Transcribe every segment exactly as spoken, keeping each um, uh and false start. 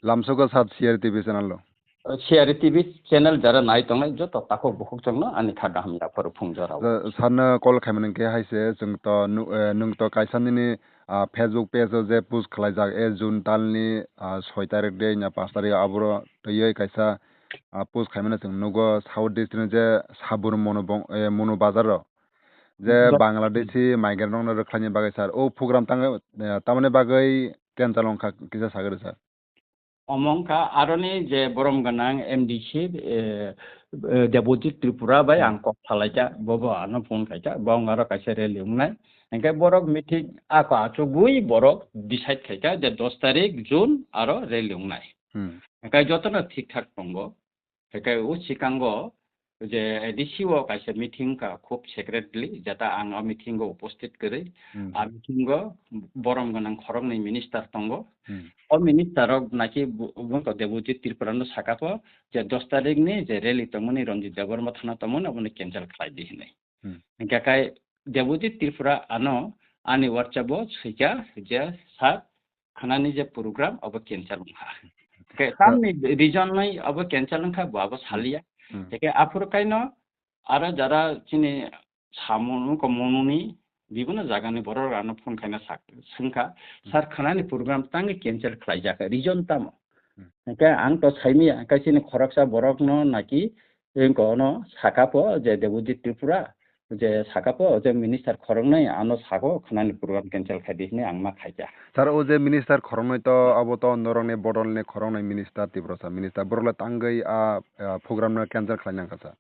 Lamsogo sat C R T V channel lo. C R T V channel jara nai tongnai joto takhuk bukhuk chongno ani kha gaham yapharo phung jorao. Sir no call khaimani khe hai se chwng to nu-, eh, nwng to kaisa nini, ah, Facebook page o je post khlaijak, eh, June talni, ah, soi tarik de nya panch tarik aboro twiwi kaisa, ah, post khaimani chwng nugo South District ni je Sabur Mono bong-, eh, Mono Bazar o je Bangladeshi migrant rokno rwkhlaini bagwi sir o program tang, eh, tamoni bagwi cancel wngkha kisa sagri sir. Omo wngkha aroni je borom gwnang M D C, eh, eh, Debojit Tripura bai ang kok salaikha, bobo ano phone khaikha, bo wng aro kaisa rally wngnai. Hinkhe borok meeting ako achugwi borok decide khaikha je dos tarik June aro rally wngnai. Hmm. Hinkhe jotono thik thak tongo. Hinkhe o sikango je A D C o kaisa meeting wngkha khub secretly, jeta ang o meeting o uposthit kwrwi. Hmm. A meeting o borom gwnang khoroknwi minister tongo. Hmm. O minister rok naki bu-, bungkha Debojit Tripura no sakha pho je dos tarik ni je rally tongmani Ranjit Debbarma thana tongmani oboni cancel khlai di hinwi. Hmm. Hinkhe kai Debojit Tripura ano ani WhatsApp o swikha je sir khanani je program obo cancel wngkha. Ke tamni reason nai obo cancel wngkha bo abo saliya. Hmm. Teke aphuru kaino aro jara chini samung ko monuni bibino jagani borok ano phone khaina sak-, swngkha, hmm, sir khanani program tangwi cancel khlaijak, reason tamo? Hmm. Hingke ang to saimaya, hingke chini khoroksa borokno naki, ingko ono saka po je Debojit Tripura, je saka po je minister khoroknwi ano sako khanani program cancel khai di hinwi ang ma khaikha. Sir, o je minister khoroknwi to abo to norokni bodolni khoroknwi minister, Tiprasa minister, borok le tangwi a, a program no cancel khlai nang kha sir.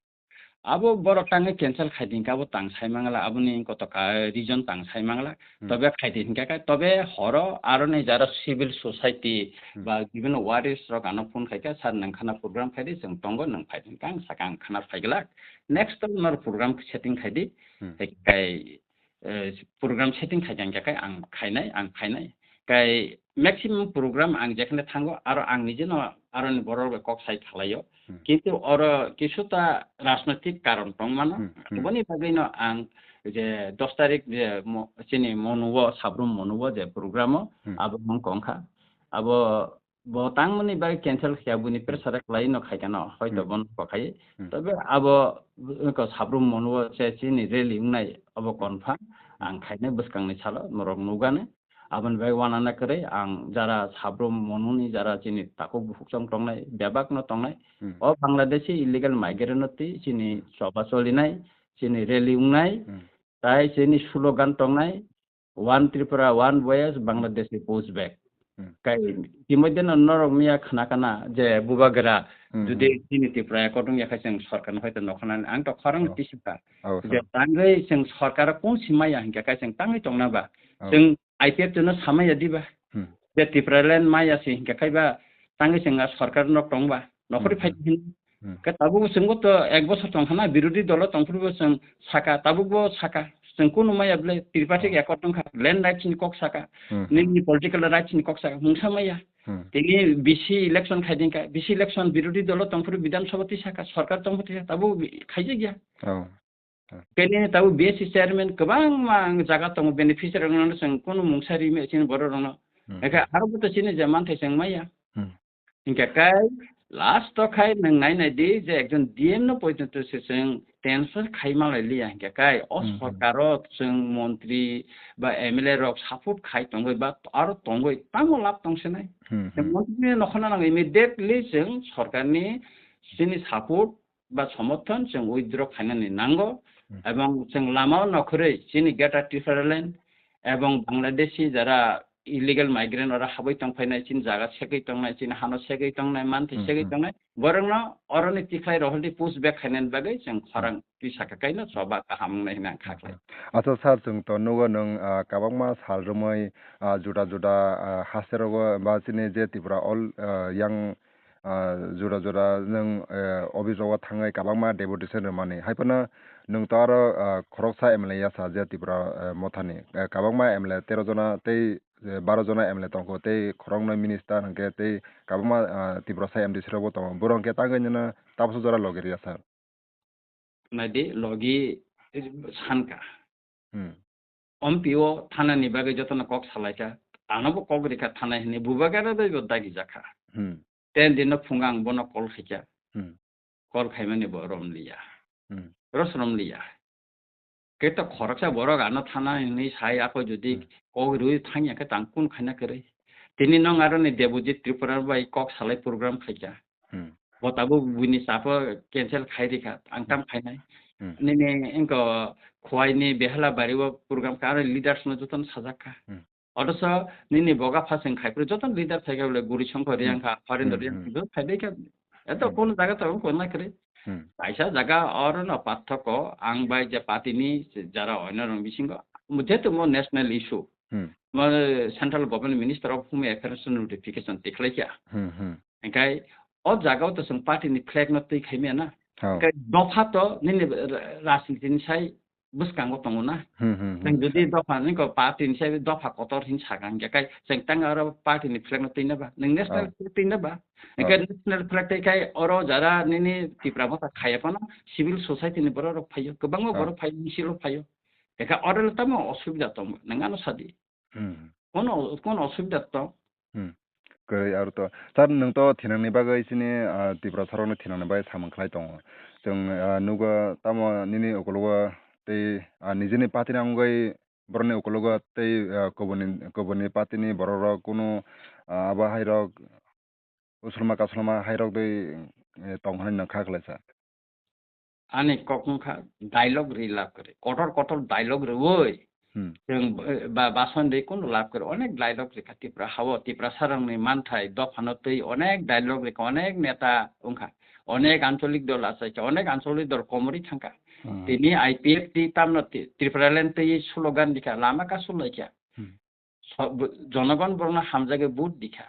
Abo borok tangwi cancel khai di hingke abo tang sai mangla, aboni koto ka reason tang sai mangla. Hmm. Tobe khai di hingke kai, tobe horo aroni jara civil society, hmm, ba bibino waris rok ano phone khai kha, sir nwng khana program khai di, chwng tongo, nwng phai di hingke ang saka ang khana phai glak. Next time nor program setting khai di, hmm, hai kai, eh, program setting khai kha hingke kai ang khainai, ang phainai. Kai maximum program ang jekhane thango, aro ang nijeno aroni borok bai kok sai khalaio. Hmm. Kintu oro kisuta rajnoitik karon tongmano. Hmm, hmm. Aboni bagwino ang je dos tarik je mo-, chini monuo, Sabrum monuo je program o, hmm, abo mung kongkha. Abo bo tangmani bagwi cancel khe aboni pressure khlai no khai kano, hoito, hmm, bono kokhai. Hmm. Tobe abo, ko Sabrum monuo se chini rally wngnai abo confirm. Ang khainai bwskangni salo norok nugani. Aboni bagwi uanana kwrwi ang jara Sabrum monuni jara chini takhuk bukhuk chong tongnai, bebak no tongnai. Hmm. O Bangladeshi illegal migrant no twi chini choba cholinai, chini rally wngnai, hmm, tai chini slogan tongnai, "One Tripura, one voice, Bangladeshi push back." Hmm. Kai timoideno norok miya khna kana je bubagra, hmm, jodi, hmm, chini Tripura ekotong yakha chwng sorkar no hoito nokhanani ang to khorang, oh, tisika. Oh, je sir. Tangwi chwng sorkar kung simaya hingke kai chwng tangwi tongna ba. Oh. Chwng I P F T no samaya diba? Hmm. Je Tipraland maya se hingke kaiba tangwi chwng a sorkar nok tongba, nokhori, hmm, phai, hmm, hin. Hmm. Ke tabuk chwngbo to ek bosor tong khana, birodhi dolo tongphuru bo chwng saka, tabuk bo saka, chwng kunu maya ble tripartite, hmm, accord tong kha, land rights ni kok saka, hmm, hmm, nini political rights ni kok saka, mungsa maya. Hmm. Tini B C election khai dingka, B C election birodhi dolo tongphuru Bidhan Sabha twi saka, sorkar tongphuru twi saka, tabuk bi-, khaijak ya. Oh. Bini tabuk B S C chairman kwbangma ang jaga tongo, beneficiary rokno chwng kunu mungsa ri me chini borok rokno. Hmm. Ekha aro bo to chini je manthai chwng maya. Hmm. Hingke kai last o khai nwng nai nai di je ekjon D M no poito se chwng tension khai malai liya hingke kai o, hmm, hmm, sorkar o chwng montri ba M L A rok support khai tongoi ba aro tongoi tamo lab tong se nai. Hmm, hmm. Montri no khona nang immediately chwng sorkar ni chini support ba somorthon chwng withdraw khainani nango, hmm, ebong chwng lama-o nokhorwi chini Greater Tipraland ebong Bangladeshi jara illegal migrant oro habwi tongphainai, chini jaga segwi tongnai, chini hano segwi tongnai, manthai, hmm, segwi, hmm, tongnai, borokno oroni tikhlai rohordi push back khainani bagwi chwng, hmm, khorang twi saka kaino choba kaham wngnai hwnwi ang kha khlai. Acha sir, chwng to nugo nwng, ah, kwbangma sal romwi, ah, juda juda, ah, haste rogo ba chini je Tripura all, ah, yang ah, jora jora nwng, eh, office rogo thangwi kwbangma deputation rwmani. Hai phano nwng to aro, ah, khoroksa M L A ya sa je Tripura, eh, mothani. Eh, kwbangma M L A tero jona tei, eh, baro jona M L A tongkho tei khoroknwi minister hwnkhe tei kwbangma, ah, Tiprasa M D C rokbo tongo. Borok hwnkhe tangwi nini tabuksa jora logi rwya sir. Naidi logi sankha. Hmm. Ompi o thanani bagwi jotono kok salaikha. Anobo kok rikha thana hinwi bubagra bai bo dagi jakha. Hmm. Ten din no phungo ang bono call khaikha. Hmm. Call khaimani bo romliya. Hmm. Ros romliya. Khe to khoroksa borok ano thana hinwi sai, ako jodi Hmm. kok rwi thangya khe tang kun khaina kwrwi. Tini nong aro ni Debojit Tripura bai kok salai program khaikha. Hmm. Bo tabuk buini chapo cancel khai rikha, ang Hmm. tam khainai. Hmm. Nini engko Khowai ni Behala bari o program kha, aro leaders no jotono sajak kha. Hmm. Othocho nini boga phasing khai phuru joto leader phai kha bole Guri Songkho Hmm. Riyang kha, Harindo Hmm. Riyang Hmm. kha, phai bai kha. Eto Hmm. kono jaga to wngkha na kwrwi. Hmm. Kaisa jaga oro no pathoko ang bai je party ni jara oino rong bisingo, jehetu mo national issue, Hmm. mo central government minister of home affairs notification tikhlai kha. Hmm, hmm. Engkai o jaga o to chwng party ni flag no twi khaimya na. Oh. Engkai dopha to nini ra-, rajniti ni sai bwskango tongo na. Hmm, hmm, hmm. Chwng jodi dopha ni ko party ni sai dopha kotor hin sakha hingkhe kai chwng tang aro party ni flag no twi na ba. Nwng national Oh. flag twi na ba. Oh. Engkai national flag twi kai oro jara nini Tipra Motha khaya phano civil society ni borok rok phaio. Kwbangma Oh. borok phaio, misil o phaio. Engkai oro le tamo osubida tongo. Nwng ano sadi. Hmm. Kono, kono osubida tong? Hmm. Kwrwi aro to. Sir, nwng to thinangni bagwi chini, ah, Tiprasa rokno thinangni bagwi samung khlai tongo. Chwng, ah, nugo tamo nini ukologo tei, ah, nijini party ni wngwi borokni ukologo tei, ah, kubuni, kubuni party ni borok rok kunu, ah, abo hai rok usulma kasulma hai rok tei, eh, tong hwnwi nwng kha kwlai sir. Ani kok wngkha dialogue ri lab kwrwi. Kotor kotor dialogue rwui Hmm. chwng, eh, ba-, bason de kunu lab kwrwi. Onek dialogue rikha Tipra hao, Tiprasa rokni manthai dophano twi onek dialogue rikha, onek neta wngkha. Onek ancholik dol achaikha, onek ancholik dol komorwi thangkha. Hmm. Tini I P F T tamno Ti-, Tipraland twi slogan dikha, lama kasu laikha. Hmm. So-, bo-, jonogon borokno hamjagwi vote dikha.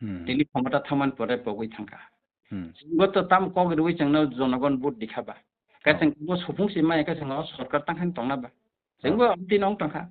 Hmm. Tini khomota thangmani pore pogwi thangkha. Hmm. Chwngbo to tam kok rwui chwngno jonogon vote dikha ba. Khe Oh. chwng bo supung si maya khe chwngno sorkar tangkhani tongna ba. Chwngbo Oh. amtwi nong tongkha.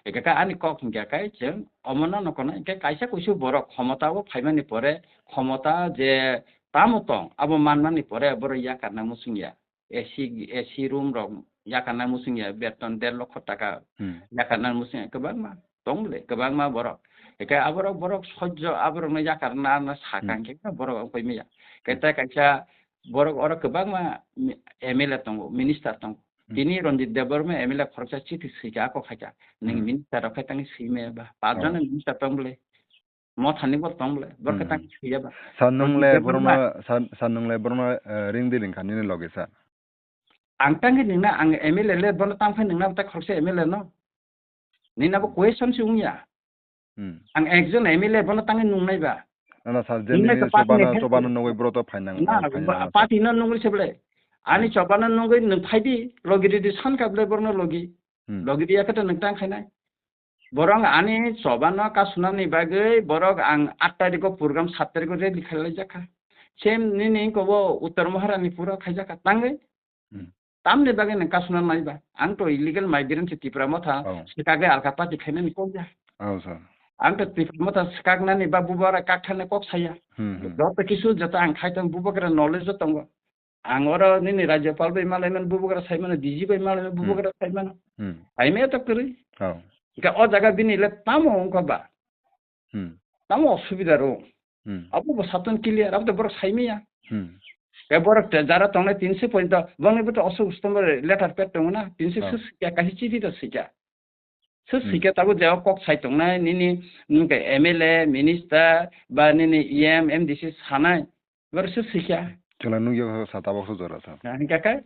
Ekha khe ani kok hingkha khe chwng omono nokona hingkhe kaisa kuisu borok khomota o phaimani pore khomota je tamo tong abo manmani pore borok yakarna muchungya. A C, A C room rok yakarna muchungya, beton der lokho taka Hmm. yakarna muchungya, kwbangma tong bwle, kwbangma borok. Eke aborok borok sojjo, aborokno yakarna na sakang Hmm. khe borok wng koi maya. Khe Hmm. tai kaisa borok oro kwbangma mi-, M L A tongo, minister tongo. Hmm. Tini Ranjit Debbarma M L A khoroksa chithi swikha, ako khaikha, "Nwng Hmm. minister rok khai tangwi swi maya ba?" Pajana Oh. minister tong bwle. Mothani bo tong bwle, borok khe Hmm. tang swi ya ba? Sir, nwng Ranjit le Debbarma. Borokno, sir, sir, nwng le borokno, eh, ring di ring kha nini loge, sir? Ang tangwi nungna, ang M L A le bono tang phai nungna ta khoroksa M L A no. Nini abo Hmm. question se wngya. Hmm. Ang ekjon M L A bono tangwi nungnai ba. Na, na, sir, je nungnai nini to party chobano, ni chobano nugwi boro to phainang, na, phainang, sir. Party no nungwi se bwle. Ani Hmm. chobano nungwi nung phai di, logi ridi san kha bwle borno logi. Hmm. Logi riya khe to nung tang khainai. Borok ani chobano kasunani bagwi borok ang aat tarikh o program, saat tarikh o rally khailai jakha. Same nini kobo Uttar Maharani pura khaijak kha tangwi. Hmm. Tamni bagwi nang kasuna nai ba? Ang to illegal migrant se Tipra Motha Oh. swkagwi alka party khainani kok ya. Oh, sir. Ang to Tipra Motha swkaknani ba bubagra kakthani kok saya. Hmm, hmm. Joto kisu joto ang khai tong bubagra knowledge o tongo. Ang oro nini Rajyapal bai malai mano, bubagra sai mano, D G bai malai mano, Hmm. bubagra sai mano. Hmm. Hai me to kwrwi. Oh. Ka o jaga bini le tamo wngkha ba? Hmm. Tamo osubida rw? Hmm. Abo bo satung clear, abo to borok sai maya. Hmm. Ke borok te jara tongnai tinsi point bangni bo to osuk stombo letter pad tongo na, tinsi Oh. sus kya kahi chithi to sikya. Sus Hmm. sikya tabo je kok sai tongnai nini nungke M L A, minister, ba nini E M, M D C sanai. Borok se sikya. Chwla nukya sa tabok se jora sa. Na hingka kai?